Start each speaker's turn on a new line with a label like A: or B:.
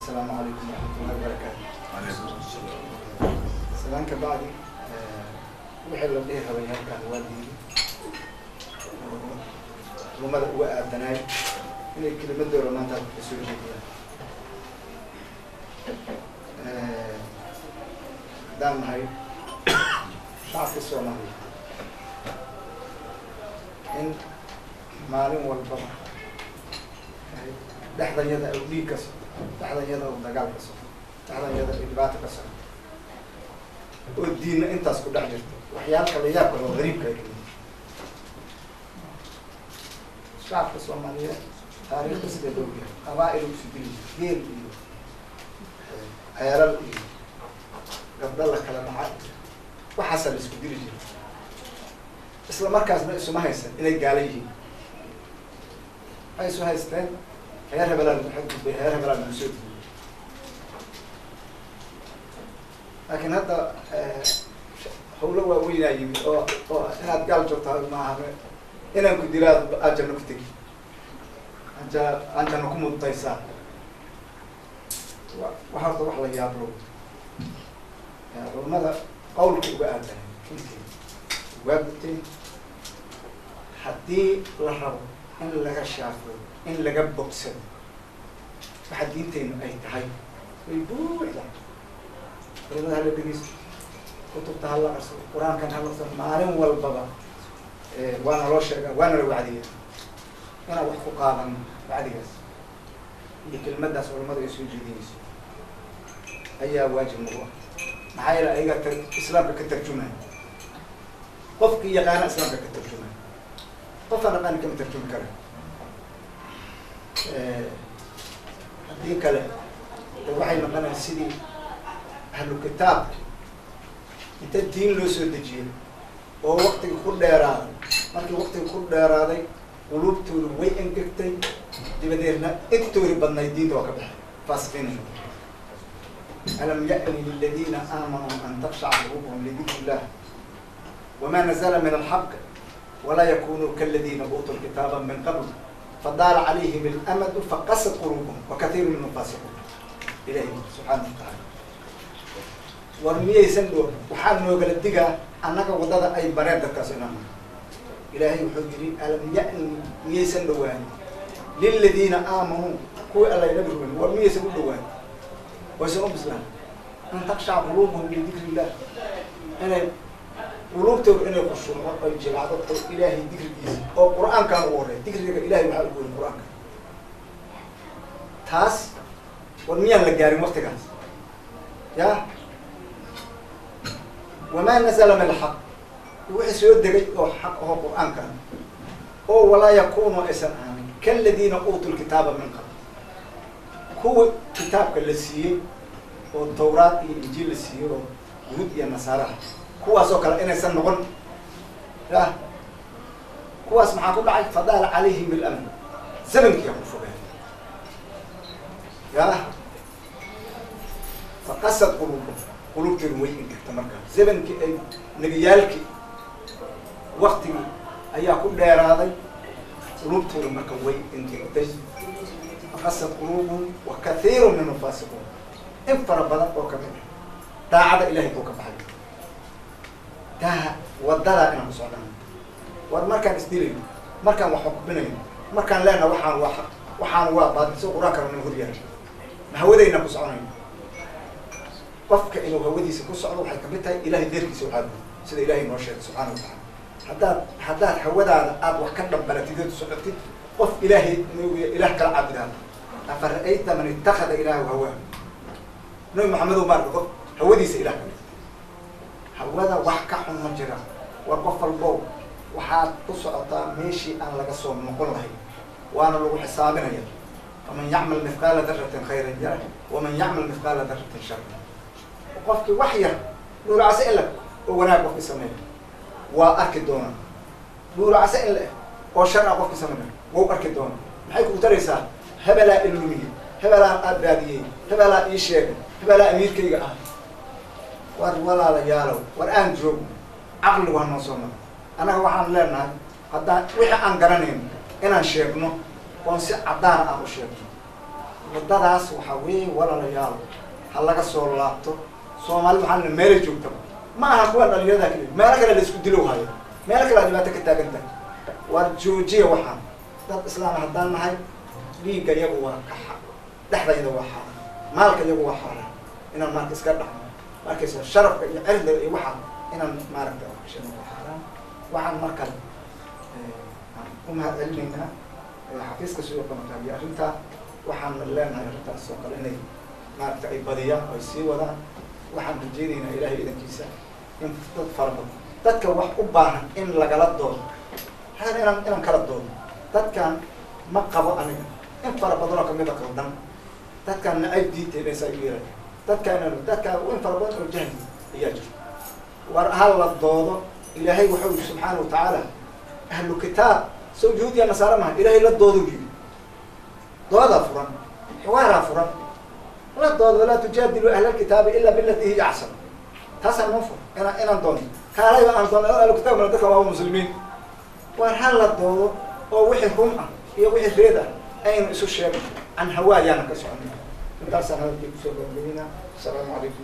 A: Asalaamu calaykum waraxmatullahi wabarakaatu. Salaan ka bacdi, wixii la dhihi rabay halkan waa diiday oo culumada uga aadanaay inay kelimadooda maanta halka kasoo jeediyaan. Haddaan nahay shacabka Soomaaliya, in maalin walbaba dhexdanyada uu dhiig ka socdo, dhexdanyada uu dagaal ka socdo, dhexdanyada ay dhibaato ka socdo, oo diinna intaas ku dhex jirto, waxyaalka la yaab kale oo gariibka ay kamid. Shacabka Soomaaliyeed taariikhda sida loo yahay, qabaa-il usu dili, geel iyo ceelal iyo gabdho la kala dhaca iyo waxaasaa la isku dili jiray. Isla markaasna isuma haysan inay gaala yihiin, waxay isu haysteen heer hebelaan lagu xadgudbay, heer hebelaan lagu soo duulay. Laakiin hadda hawlo waaweynaa yimid oo inaad gaal joogtaa maaha, inaan ku dilaa aad janno ku tegi, anja aan janno ku mudtaysaa. Wa waxa horta wax la yaablo. Culamada qawlka uga aadanay runtii waa guteen. Haddii la rabo in laga shaafo, in laga bogsado waxa diinteynu ay tahay, way buuxda. Culamada hala dhegeysto, kutubta hala arsado, Qur-aankan hala arsado. Maalin walbaba waana loo sheegaa, waana la wacdiya. Inaan wax ku qaadano wacdigaas iyo kelmaddaas culamadu ay soo jeedinayso ayaa waajib nagu ah, maxaa yeele ayagaa tar islaamka ka tarjumaya. Qofkii yaqaana islaamka ka tarjumaya, qofaan aqaani kama tarjumi kara. Haddii kale de waxay noqonayaan sidii ahlu kitaabka inta diin loo soo dejiyey oo waktiga ku dheeraaday. Markii waktiga ku dheeraaday, quluubtoodu way engegtay, dabadeedna intoodii badnayd diinta waa ka baxay, faasiqiin. Alam ya'ni liladiina aamanuu an takshaca quluubuhum lidikri illah wma nazla min alxaq walaa yakunuu kaladiina uutuu lkitaaba min qabl fadaala calayhim alamadu faqasat quluubuhum wakathiiru minhum faasiquun. Ilahi subxaana watacaala, war miyaysan dho waxaa noogala digaa annaga waddada ay bareen dadkaas inaan. Ilaahay wuxuu yidhi: alam ya'ni, miyaysan dhawaanin, liladiina aamanuu, kuwii alla nabi rumen, war miyaysan u dhawaanin waysan u bislaan, an takshaca quluubuhum lidikri illah, inay quluubtoodu inay khushuucdo oy jilacdo oo Ilaahay dikrigiisa oo Qur-aankan ugu horreya. Dikriga Ilahay waxaa ugu horay Qur-aanka. Taas war miyaan la gaarin waktigaas? Ya wamaa nazala min alxaq, wixii soo degay oo xaq aho Qur-aankan, oo walaa yakunu aysan ahaanin kaladiina uutuu lkitaaba min qabl, kuwa kitaabka la siiyey oo Tawraad iyo Injiil la siiyey oo Yuhuud iyo Nasaaraha, kuwaas oo kale inaysan noqon. Yah, kuwaas maxaa ku dhacay? Fadaala calayhim ilamn, zamankiyaa ku fogaaday. Yah, faqasad quluubum, quluubteedu way ingegta. Markaa zamankii ay nebiyaalkii waktigii ayaa ku dheeraaday, quluubtooda marka way ingegtay. Faqasad quluubuhum wa kathiiru minhum faasiquun, in fara badan oo kamid ah daacada Ilahay buu ka baxay. Taa wadadaa inaan ku socdana, war markaan isdilayno, markaan wax xukminayno, markaan leenaha waxaan waa xaq, waxaan waa baatil, si Qur-aanka rabnama hor yaala, ma hawadayna ku soconayno? Qofka inuu hawadiisa ku socdo waxay kamid tahay Ilahay deerkiisa waxaa guud, sida Ilahay noo sheegay subxaana watacala. Haddaad hawadaada aada wax ka dhambalatid ood socotid, qof Ilaahay ilaah kala caabudaa. Afa ra'ayta man itakada ilaahu hawaahu, Nabi Maxamedow, maarka qof hawadiisa ilah ka dhigtay? Hawada wax ka xun ma jira. War qof walbow, waxaad ku socotaa meeshii aan laga soo noqon lahayn, waana lagu xisaabinaya. Faman yacmal mithqaala daratin khayran yara waman yacmal mithqaala daratin sharan. Qofkii wax yar dhuuracase in la oo wanaag qofkii sameeya waa arki doonaa, dhuuracase in la eg oo shar ah qofkii sameeya wau arki doonaa. Maxay kugu taraysaa hebelaa ilumiyey, hebelaa aad baadiyey, hebelaa ii sheegay, hebelaa amiirkayga ah? War walaalayaalow, war aan joogno, caqligu ha noo soo maro. Annaga waxaan leenahay, haddaan wixii aan garanayno inaan sheegno oon si caddaana aan u sheegno. Waddadaas waxaa weeye, walaalayaal, ha laga soo laabto. Soomaalida waxaa meelay joogtaba ma aha kuwa dhalinyarada keliya, meelo kale la isku dilow hayo, meelo kale a dhibaato ka taagan tahay. Waar joojiya waxaan. Dad islaam haddaan nahay, dhiigga iyagu waa ka dhexdayda waa xaaraan, maalka iyagu waa xaaraan, inaan maalka iska dhacno markaysa, sharafka iyo cirdiga iyo waxaa inaan maaragta shano waa xaaraan. Waxaan markale aan u mahad celinaynaa xafiiska sidoo qabanqaabiya arrintaa. Waxaan leenahay arrintaas oo kale inay maaragta ay badiyaan oo ay sii wadaan. Waxaan rajeynaynaa Ilahay idankiisa in dad fara badan, dadka wax u baahan in lagala doodo hada inaan kala doodo. Dadkan ma qabo aniga in fara badan oo kamida qaldan, dadkan nacayb diinta inaysaa u yeeran, dadkaan dadkaa in fara badan oo jahli ayaa jiro. War ha la doodo. Ilaahay wuxuu yihi subxaana watacaala, ahlu kitaab sow yahuudiya nasaare maha, Ilaahay la doodo yiri. Doodaa furan, xiwaaraa furan, la doodo. Walaa tujaadilu ahla alkitaabi ila bilati hiya axsan. Taasaa noo fur inaan doono kaalayba aan doono ahlu kitaab mala, dadka waa muslimiin. War ha la doodo oo wixii run ah iyo wixii reed ah aynu isu sheegno, can hawaa ayaana ka soconay. Intaasaan hadalkii kusoo gabagabeynaa. Asalaamu calaykum.